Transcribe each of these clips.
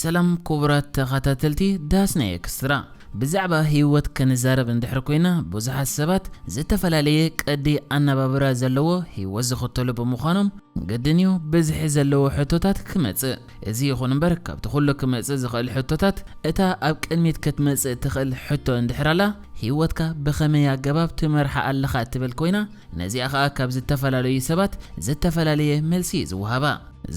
ሰላም ክቡራት ተኸታተልቲ ዳስና ኤክስትራ። ብዛዕባ ህይወት ክንዛረብ እንድሕር ኮይና፣ ብዙሓት ሰባት ዝተፈላለየ ቅዲ ኣነባብራ ዘለዎ ህይወት ዝኽተሉ ብምዃኖም፣ ግድን እዩ ብዝሒ ዘለዎ ሕቶታት ክመጽእ። እዚ ይኹን እምበር፣ ካብቲ ኩሉ ክመጽእ ዝኽእል ሕቶታት፣ እታ ኣብ ቅድሚት ክትመጽእ ትኽእል ሕቶ እንድሕር ኣላ፣ ህይወትካ ብኸመይ ኣገባብ ትመርሓ ኣለኻ እትብል ኮይና፣ ነዚኣ ኸኣ ካብ ዝተፈላለዩ ሰባት ዝተፈላለየ መልሲ እዩ ዝወሃባ።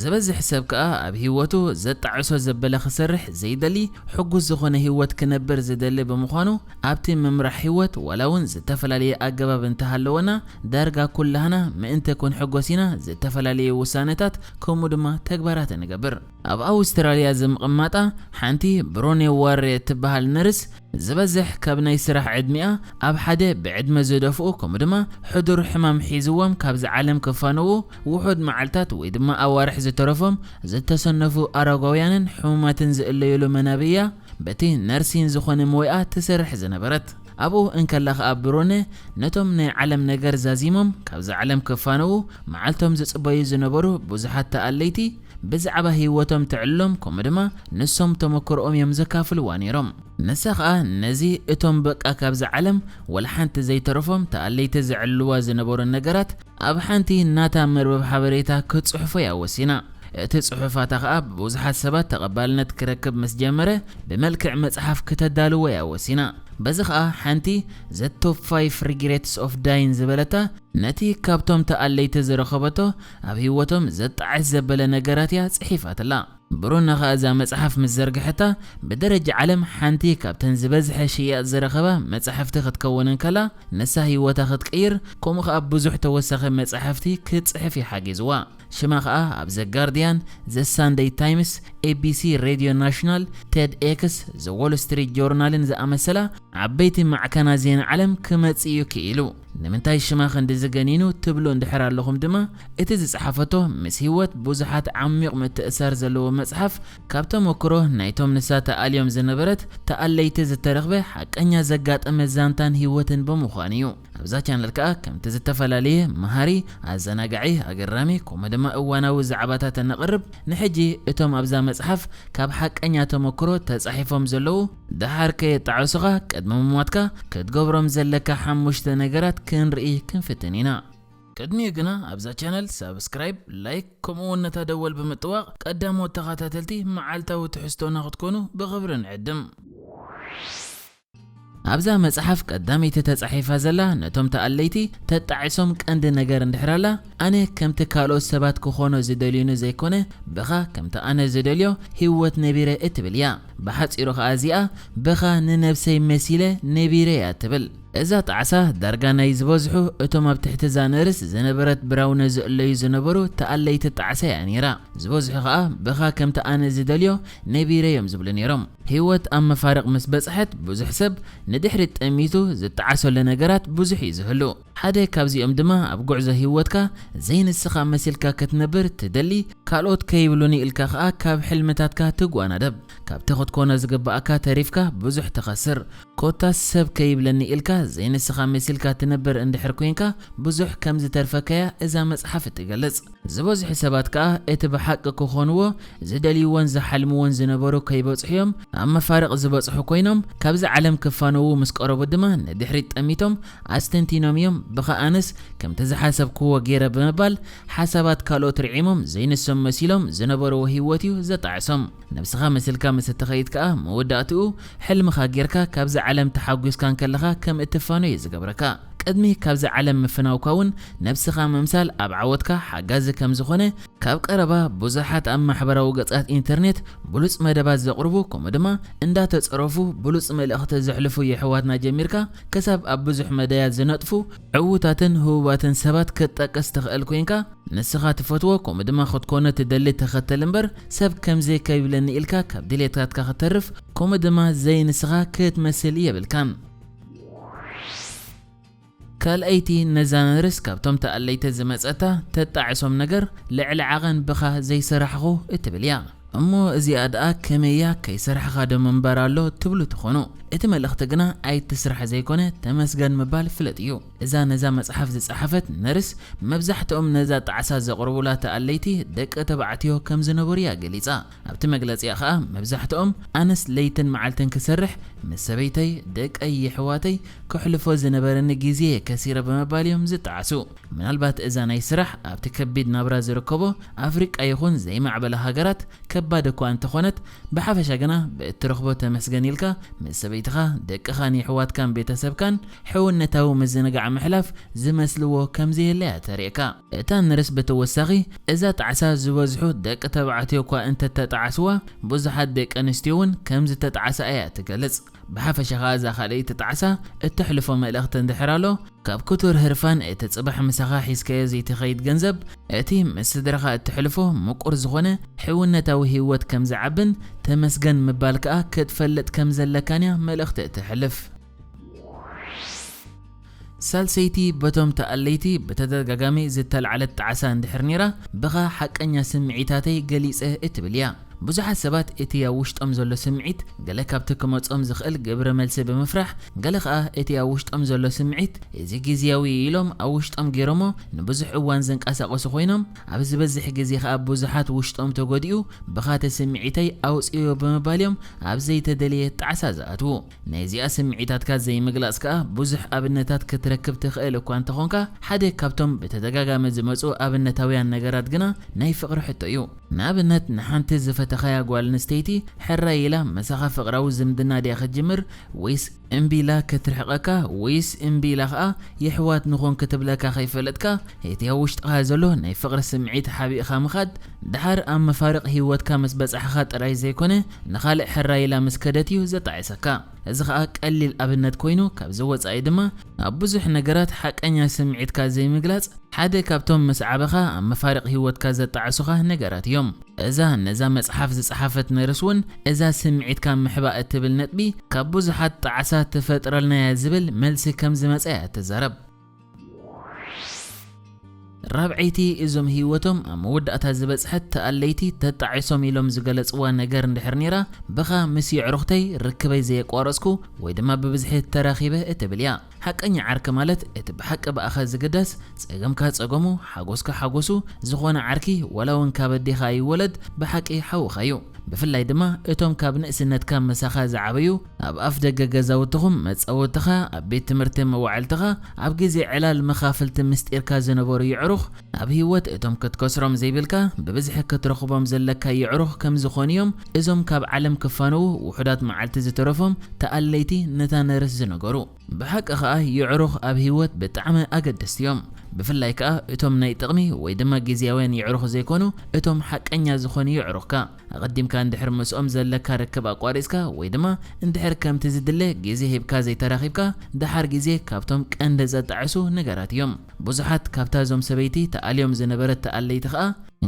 ዝበዝሕ ሰብ ከኣ ኣብ ህይወቱ ዘጣዕሶ ዘበለ ክሰርሕ ዘይደሊ፣ ሕጉስ ዝኾነ ህይወት ክነብር ዝደሊ ብምዃኑ፣ ኣብቲ ምምራሕ ህይወት ዋላ እውን ዝተፈላለየ ኣገባብ እንተሃለወና፣ ዳርጋ ኩላህና ምእንቲ ክንሕጎስ ኢና ዝተፈላለየ ውሳነታት ከምኡ ድማ ተግባራት ንገብር። ኣብ ኣውስትራልያ ዝምቕማጣ ሓንቲ ብሮኔ ዋሬ እትበሃል ነርስ፣ ዝበዝሕ ካብ ናይ ስራሕ ዕድሚኣ ኣብ ሓደ ብዕድመ ዝደፍኡ ከምኡ ድማ ሕዱር ሕማም ሒዝዎም ካብዚ ዓለም ክፋነዉ ውሑድ መዓልታት ወይ ድማ ኣዋርሕ ዝተረፎም ዝተሰነፉ ኣረጋውያንን ሕሙማትን ዝእለዩሉ መናብያ በቲ ነርሲን ዝኾነ ሞይኣ ትሰርሕ ዝነበረት። ኣብኡ እንከላ ኸኣ ብሮነ ነቶም ናይ ዓለም ነገር ዛዚሞም ካብዚ ዓለም ክፋነዉ መዓልቶም ዝጽበዩ ዝነበሩ ብዙሓት ተኣለይቲ ብዛዕባ ህይወቶም ትዕልሎም ከምኡ ድማ ንሶም ተመክሮኦም እዮም ዘካፍልዋ ነይሮም። ንሳ ኸኣ ነዚ እቶም በቃ ካብዚ ዓለም ወላ ሓንቲ ዘይተረፎም ተኣለይቲ ዘዕልልዋ ዝነበሩ ነገራት ኣብ ሓንቲ ናታ መርበብ ሓበሬታ ክትጽሕፎ እያ ወሲና። እቲ ጽሑፋታ ኸኣ ብብዙሓት ሰባት ተቐባልነት ክረክብ ምስ ጀመረ ብመልክዕ መጽሓፍ ክተዳልዎ እያ ወሲና። በዚ ኸኣ ሓንቲ The Top five Regrets of Dying ዝበለታ ነቲ ካብቶም ተኣለይቲ ዝረኸበቶ ኣብ ህይወቶም ዘጣዕስ ዘበለ ነገራት እያ ጽሒፋትላ። ብሩነ ኸኣ እዛ መጽሓፍ ምስ ዘርግሐታ ብደረጃ ዓለም ሓንቲ ካብተን ዝበዝሐ ሽያጥ ዝረኸባ መጻሕፍቲ ክትከውን እንከላ ንሳ ህይወታ ክትቅይር ከምኡ ኸኣ ብዙሕ ተወሳኺ መጻሕፍቲ ክትጽሕፍ እዩ ሓጊዝዋ። ሽማ ኸኣ ኣብ The Guardian፣ The Sunday Times፣ A B C Radio National፣ TEDx፣ The Wall Street Journalን ዝኣመሰላ ዓበይቲ ማዕከና ዜና ዓለም ክመጽእ እዩ ክኢሉ። ንምንታይ ሽማ ክንድዚ ገኒኑ ትብሉ እንድሕር ኣለኹም ድማ እቲ ዝጸሓፈቶ ምስ ህይወት ብዙሓት ዓሚቕ ምትእሳር ዘለዎ መጽሓፍ ካብ ተመክሮ ናይቶም ንሳ ተኣልዮም ዝነበረት ተኣለይቲ ዝተረኽበ ሓቀኛ ዘጋጠመ ዛንታን ህይወትን ብምዃኑ እዩ። ኣብዛ ቻነል ከኣ ከምቲ ዝተፈላለየ መሃሪ፣ ኣዘናጋዒ፣ ኣገራሚ ከምኡ ድማ እዋናዊ ዛዕባታት እነቕርብ ንሕጂ እቶም ኣብዛ መጽሓፍ ካብ ሓቀኛ ተመክሮ ተጻሒፎም ዘለዉ ደሓር ከየጣዕሱኻ ቅድሚ ምሟትካ ክትገብሮም ዘለካ ሓሙሽተ ነገራት ክንርኢ ክንፍትን ኢና። ቅድሚኡ ግና ኣብዛ ቻነል ሳብስክራይብ፣ ላይክ ከምኡ እውን ነታ ደወል ብምጥዋቕ ቀዳሞት ተኸታተልቲ መዓልታዊ ትሕዝቶና ክትኮኑ ብኽብሪ ንዕድም። ኣብዛ መጽሓፍ ቀዳመይቲ ተጻሒፋ ዘላ ነቶም ተኣለይቲ ተጣዒሶም ቀንዲ ነገር እንድሕር ኣላ ኣነ ከምቲ ካልኦት ሰባት ክኾኖ ዝደልዩኒ ዘይኮነ ብኻ ከምቲ ኣነ ዝደልዮ ህይወት ነቢረ እትብል እያ። ብሓጺሩ ኸኣ እዚኣ ብኻ ንነብሰይ መሲለ ነቢረ እያ ትብል። እዛ ጣዕሳ ዳርጋ ናይ ዝበዝሑ እቶም ኣብ ትሕቲ እዛ ነርስ ዝነበረት ብራውነ ዝእለዩ ዝነበሩ ተኣለይቲ ጣዕሳ እያ ነይራ። ዝበዝሑ ኸኣ ብኻ ከምቲ ኣነ ዝደልዮ ነቢረ እዮም ዝብሉ ነይሮም። ህይወት ኣብ መፋርቕ ምስ በጽሐት ብዙሕ ሰብ ንድሕሪት ጠሚቱ ዝጠዓሰሉ ነገራት ብዙሕ እዩ ዝህሉ። ሓደ ካብዚኦም ድማ ኣብ ጉዕዞ ህይወትካ ዘይንስኻ መሲልካ ክትነብር ትደሊ፣ ካልኦት ከይብሉኒ ኢልካ ኸኣ ካብ ሕልምታትካ ትጓናደብ። ካብቲ ክትኮኖ ዝግባኣካ ተሪፍካ ብዙሕ ትኸስር። ኮታስ ሰብ ከይብለኒ ኢልካ ዘይንስኻ መሲልካ ትነብር እንድሕር ኮይንካ ብዙሕ ከም ዝተርፈካያ እዛ መጽሓፍ እትገልጽ። ዝበዝሑ ሰባት ከኣ እቲ ብሓቂ ክኾንዎ ዝደልይዎን ዝሓልምዎን ዝነበሩ ከይበጽሑ እዮም ኣብ መፋርቕ ዝበጽሑ ኮይኖም ካብዚ ዓለም ክፋነዉ ምስ ቀረቡ ድማ ንድሕሪት ጠሚቶም ኣስተንቲኖም እዮም ብኸኣንስ ከምቲ ዝሓሰብክዎ ገይረ ብምባል ሓሳባት ካልኦት ርዒሞም ዘይንሶም መሲሎም ዝነበርዎ ህይወት እዩ ዘጣዕሶም። ነብስኻ መሲልካ ምስ እትኸይድ ከኣ መወዳእትኡ ሕልምኻ ጌርካ ካብዚ ዓለም ተሓጒስካ እንከለኻ ከም እትፋኖ እዩ ዝገብረካ። ቅድሚ ካብዚ ዓለም ምፍናውካ እውን ነብስኻ ምምሳል ኣብ ዓወትካ ሓጋዚ ከም ዝኾነ ካብ ቀረባ ብዙሓት ኣብ ማሕበራዊ ገጻት ኢንተርኔት ብሉጽ መደባት ዘቕርቡ ከምኡ ድማ እንዳተጸረፉ ብሉጽ መልእኽቲ ዘሕልፉ የሕዋትና ጀሚርካ ክሳብ ኣብ ብዙሕ መዳያት ዝነጥፉ ዕዉታትን ህቡባትን ሰባት ክትጠቅስ ትኽእል ኮይንካ ንስኻ ትፈትዎ ከምኡ ድማ ክትኮኖ ትደሊ ተኸተል እምበር ሰብ ከምዚ ከይብለኒ ኢልካ ካብ ድሌታትካ ክትተርፍ ከምኡ ድማ ዘይንስኻ ክትመስል የብልካን። ካልኣይቲ ነዛ ነርስ ካብቶም ተኣለይቲ ዝመጸታ ተጣዕሶም ነገር ልዕሊ ዓቐን ብኻ ዘይሰራሕኹ እትብል እያ። እሞ እዚኣ ደኣ ከመይ እያ ከይሰራሕኻ ዶ ምንባር ኣሎ ትብሉ ትኾኑ። እቲ መልእኽቲ ግና ኣይትስራሕ ዘይኮነ ተመስገን ምባል ፍለጥ እዩ። እዛ ነዛ መጽሓፍ ዝጸሓፈት ነርስ መብዛሕትኦም ነዛ ጣዕሳ ዘቕርቡላ ተኣለይቲ ደቂ ተባዕትዮ ከም ዝነበሩ እያ ገሊጻ። ኣብቲ መግለጺኣ ኸኣ መብዛሕትኦም ኣነስ ለይትን መዓልትን ክሰርሕ ምስ ሰበይተይ፣ ደቀይ፣ የሕዋተይ ከሕልፎ ዝነበረኒ ግዜ ከሲረ ብምባል እዮም ዝጠዓሱ። ምናልባት እዛ ናይ ስራሕ ኣብቲ ከቢድ ናብራ ዝርከቦ ኣፍሪቃ ይኹን ዘይማዕበለ ሃገራት ከባድ እኳ እንተኾነት፣ ብሓፈሻ ግና ብእትረኽቦ ተመስገን ኢልካ ምስ ሰበይትኻ፣ ደቅኻን የሕዋትካን ቤተሰብካን ሕውነታዊ ምዝንጋዕ ምሕላፍ ዝመስልዎ ከም ዘየለ እያ ተርእየካ። እታ ነርስ ብተወሳኺ፣ እዛ ጣዕሳ ዝበዝሑ ደቂ ተባዕትዮ እኳ እንተተጣዕስዋ፣ ብዙሓት ደቂ ኣንስትዮ እውን ከም ዝተጣዕሳ እያ ትገልጽ። ብሓፈሻ ኸኣ እዛ ካልኣይቲ ጣዕሳ እተሕልፎ መልእኽቲ እንድሕር ኣሎ፣ ካብ ክቱር ህርፋን እቲ ጽባሕ ምሳኻ ሒዝካዮ ዘይትኸይድ ገንዘብ፣ እቲ ምስ ስድራኻ እተሕልፎ ምቁር ዝኾነ ሕውነታዊ ህይወት ከም ዝዓብን ተመስገን ምባል ከኣ ክትፈልጥ ከም ዘለካን እያ መልእኽቲ እተሕልፍ። ሳልሰይቲ በቶም ተኣለይቲ ብተደጋጋሚ ዝተልዓለት ጣዕሳ እንድሕር ነይራ፣ ብኻ ሓቀኛ ስምዒታተይ ገሊጸ እትብል እያ። ብዙሓት ሰባት እቲ ኣብ ውሽጦም ዘሎ ስምዒት፣ ገለ ካብቲ ክመጾም ዝኽእል ግብረ መልሲ ብምፍራሕ፣ ገለ ኸኣ እቲ ኣብ ውሽጦም ዘሎ ስምዒት እዚ ግዝያዊ እዩ ኢሎም ኣብ ውሽጦም ገይሮሞ ንብዙሕ እዋን ዘንቀሳቐሱ ኮይኖም፣ ኣብ ዝበዝሕ ግዜ ኸኣ ብዙሓት ውሽጦም ተጎዲኡ፣ ብኻቲ ስምዒተይ ኣውጽዮ ብምባል እዮም ኣብ ዘይተደልየ ጣዕሳ ዝኣትዉ። ናይዚኣ ስምዒታትካ ዘይምግላጽ ከኣ ብዙሕ ኣብነታት ክትረክብ ትኽእል እኳ እንተኾንካ፣ ሓደ ካብቶም ብተደጋጋሚ ዝመጹ ኣብነታውያን ነገራት ግና ናይ ፍቕሪ ሕቶ እዩ። ንኣብነት፣ ንሓንቲ ዝፈተኻያ ጓል ኣንስተይቲ ሕራይ ኢላ ምሳኻ ፍቕራዊ ዝምድና ድያ ክትጅምር፣ ወይስ እምቢ ኢላ ክትርሕቐካ፣ ወይስ እምቢ ኢላ ኸኣ የሕዋት ንኹን ክትብለካ ከይፈለጥካ፣ እቲ ኣብ ውሽጥኻ ዘሎ ናይ ፍቕሪ ስምዒት ሓቢእኻ ምኻድ፣ ደሓር ኣብ መፋርቕ ህይወትካ ምስ በጻሕኻ ጥራይ ዘይኮነ፣ ንኻልእ ሕራይ ኢላ ምስ ከደት እዩ ዘጣዕሰካ። እዚ ኸኣ ቀሊል ኣብነት ኮይኑ፣ ካብዚ ወጻኢ ድማ ኣብ ብዙሕ ነገራት ሓቀኛ ስምዒትካ ዘይምግላጽ ሓደ ካብቶም ምስ ዓበኻ ኣብ መፋርቕ ህይወትካ ዘጣዕሱኻ ነገራት እዮም። እዛ ነዛ መጽሓፍ ዝጸሓፈት ነርስ እውን እዛ ስምዒትካ ምሕባእ እትብል ነጥቢ ካብ ብዙሓት ጣዕሳ ትፈጥረልና እያ ዝብል መልሲ ከም ዝመጸ እያ ትዛረብ። ራብዐይቲ፣ እዞም ህይወቶም ኣብ መወዳእታ ዝበጽሐት ተኣለይቲ ተጣዒሶም ኢሎም ዝገለጽዋ ነገር እንድሕር ነይራ፣ ብኻ ምስ የዕሩኽተይ ርክበይ ዘየቋረጽኩ ወይ ድማ ብብዝሒ ተራኺበ እትብል እያ። ሓቀኛ ዓርኪ ማለት እቲ ብሓቂ ብኣኻ ዝግደስ፣ ጸገምካ ጸገሙ፣ ሓጎስካ ሓጎሱ ዝኾነ ዓርኪ፣ ዋላ እውን ካብ ኣዴኻ ኣይወለድ፣ ብሓቂ ሓውኻ እዩ። ብፍላይ ድማ እቶም ካብ ንእስነትካ ምሳኻ ዝዓበዩ፣ ኣብ ኣፍ ደገ ገዛውትኹም፣ መጻወትኻ፣ ኣብ ቤት ትምህርቲ መዋዕልትኻ፣ ኣብ ግዜ ዕላል መኻፍልቲ ምስጢርካ ዝነበሩ የዕሩኽ፣ ኣብ ህይወት እቶም ክትከስሮም ዘይብልካ፣ ብብዝሒ ክትረኽቦም ዘለካ የዕሩኽ ከም ዝኾኑ እዮም። እዞም ካብ ዓለም ክፋነዉ ውሑዳት መዓልቲ ዝተረፎም ተኣለይቲ ነታ ነርስ ዝነገሩ። ብሓቂ ኸኣ የዕሩኽ ኣብ ህይወት ብጣዕሚ ኣገደስቲ እዮም። ብፍላይ ከኣ እቶም ናይ ጥቕሚ ወይ ድማ ግዝያውያን የዕሩኽ ዘይኮኑ፣ እቶም ሓቀኛ ዝኾኑ የዕሩኽካ። ኣቐዲምካ እንድሕር ምስኦም ዘለካ ርክብ ኣቋሪጽካ ወይ ድማ እንድሕር ከምቲ ዝድለ ግዜ ሂብካ ዘይተራኺብካ፣ ደሓር ግዜ ካብቶም ቀንዲ ዘጣዕሱ ነገራት እዮም። ብዙሓት ካብታ እዞም ሰበይቲ ተኣልዮም ዝነበረት ተኣለይቲ ኸኣ፣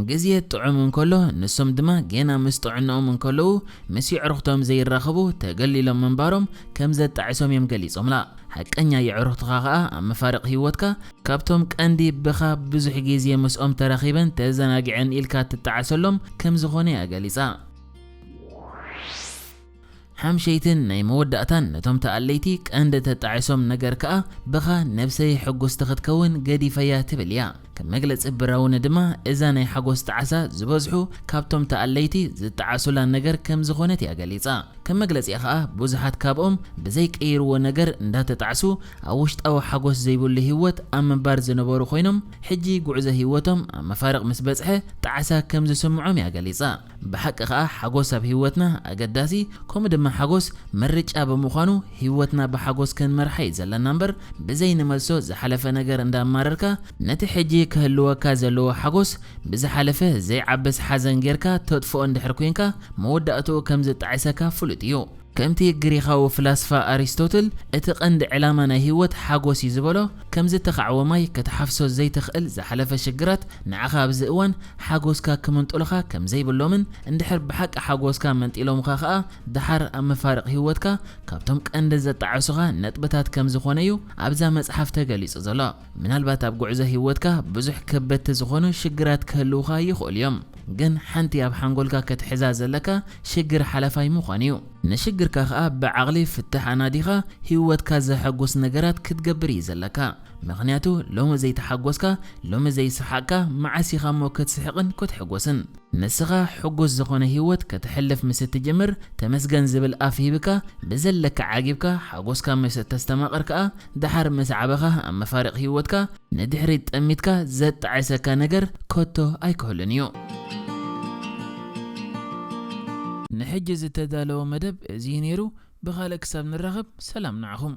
ግዜ ጥዑም እንከሎ፣ ንሶም ድማ ጌና ምስ ጥዕንኦም እንከለዉ፣ ምስ የዕሩኽቶም ዘይራኸቡ ተገሊሎም ምንባሮም ከም ዘጣዕሶም እዮም ገሊጾምላ። ሓቀኛ የዕሩኽትኻ ኸኣ ኣብ መፋርቕ ህይወትካ፣ ካብቶም ቀንዲ ብኻ ብዙሕ ግዜ ምስኦም ተራኺበን ተዘናጊዐን ኢልካ ትጠዓሰሎም ከም ዝኾነ እያ ገሊጻ። ሓምሸይትን ናይ መወዳእታን ነቶም ተኣለይቲ ቀንዲ ተጣዒሶም ነገር ከኣ፣ ብኻ ነብሰይ ሕጉስቲ ክትከውን ገዲፈያ ትብል እያ። ከም መግለጺ ብራውን ድማ፣ እዛ ናይ ሓጎስ ጣዕሳ ዝበዝሑ ካብቶም ተኣለይቲ ዝጠዓሱላ ነገር ከም ዝኾነት እያ ገሊጻ። ከም መግለጺኣ ከኣ፣ ብዙሓት ካብኦም ብዘይቀይርዎ ነገር እንዳተጣዕሱ፣ ኣብ ውሽጣዊ ሓጎስ ዘይብሉ ህይወት ኣብ ምንባር ዝነበሩ ኮይኖም፣ ሕጂ ጉዕዞ ህይወቶም ኣብ መፋርቕ ምስ በጽሐ ጣዕሳ ከም ዝስምዖም እያ ገሊጻ። ብሓቂ ኸኣ ሓጎስ ኣብ ህይወትና ኣገዳሲ፣ ከምኡ ድማ ሓጎስ ምርጫ ብምዃኑ ህይወትና ብሓጎስ ክንመርሓ እዩ ዘለና እምበር፣ ብዘይንመልሶ ዝሓለፈ ነገር እንዳኣማረርካ፣ ነቲ ሕጂ ክህልወካ ዘለዎ ሓጎስ ብዝሓለፈ ዘይዓብስ ሓዘን ጌርካ ተጥፍኦ እንድሕር ኮይንካ፣ መወዳእትኡ ከም ዝጣዕሰካ ፍሉጥ እዩ። ከምቲ ግሪኻዊ ፍላስፋ ኣሪስቶትል፣ እቲ ቀንዲ ዕላማ ናይ ህይወት ሓጎስ እዩ ዝበሎ፣ ከም ዝተኻዕወ ማይ ክትሓፍሶ ዘይትኽእል ዝሓለፈ ሽግራት ንዓኻ ኣብዚ እዋን ሓጎስካ ክምንጥሉኻ ከም ዘይብሎምን፣ እንድሕር ብሓቂ ሓጎስካ መንጢሎምኻ ኸኣ፣ ደሓር ኣብ መፋርቕ ህይወትካ ካብቶም ቀንዲ ዘጣዕሱኻ ነጥብታት ከም ዝኾነ እዩ ኣብዛ መጽሓፍ ተገሊጹ ዘሎ። ምናልባት ኣብ ጉዕዞ ህይወትካ ብዙሕ ከበድቲ ዝኾኑ ሽግራት ክህልዉኻ ይኽእሉ እዮም። ግን ሓንቲ ኣብ ሓንጎልካ ክትሕዛ ዘለካ ሽግር ሓላፋይ ምዃን እዩ። ንሽግርካ ከኣ ብዓቕሊ ፍታሕ ኣናዲኻ ህይወትካ ዘሐጉስ ነገራት ክትገብር እዩ ዘለካ። ምኽንያቱ ሎሚ ዘይተሓጎስካ፣ ሎሚ ዘይሰሓቕካ፣ መዓስ ኢኻ እሞ ክትስሕቕን ክትሕጎስን? ንስኻ ሕጉስ ዝኾነ ህይወት ከተሕልፍ ምስ እትጅምር፣ ተመስገን ዝብል ኣፍ ሂብካ፣ ብዘለካ ዓጊብካ፣ ሓጎስካ ምስ እተስተማቕር ከኣ፣ ደሓር ምስ ዓበኻ ኣብ መፋርቕ ህይወትካ ንድሕሪት ጠሚትካ ዘጣዕሰካ ነገር ከቶ ኣይክህሉን እዩ። ንሕጂ ዝተዳለወ መደብ እዚ እዩ ነይሩ። ብኻልእ ክሳብ ንራኸብ ሰላም ንዓኹም።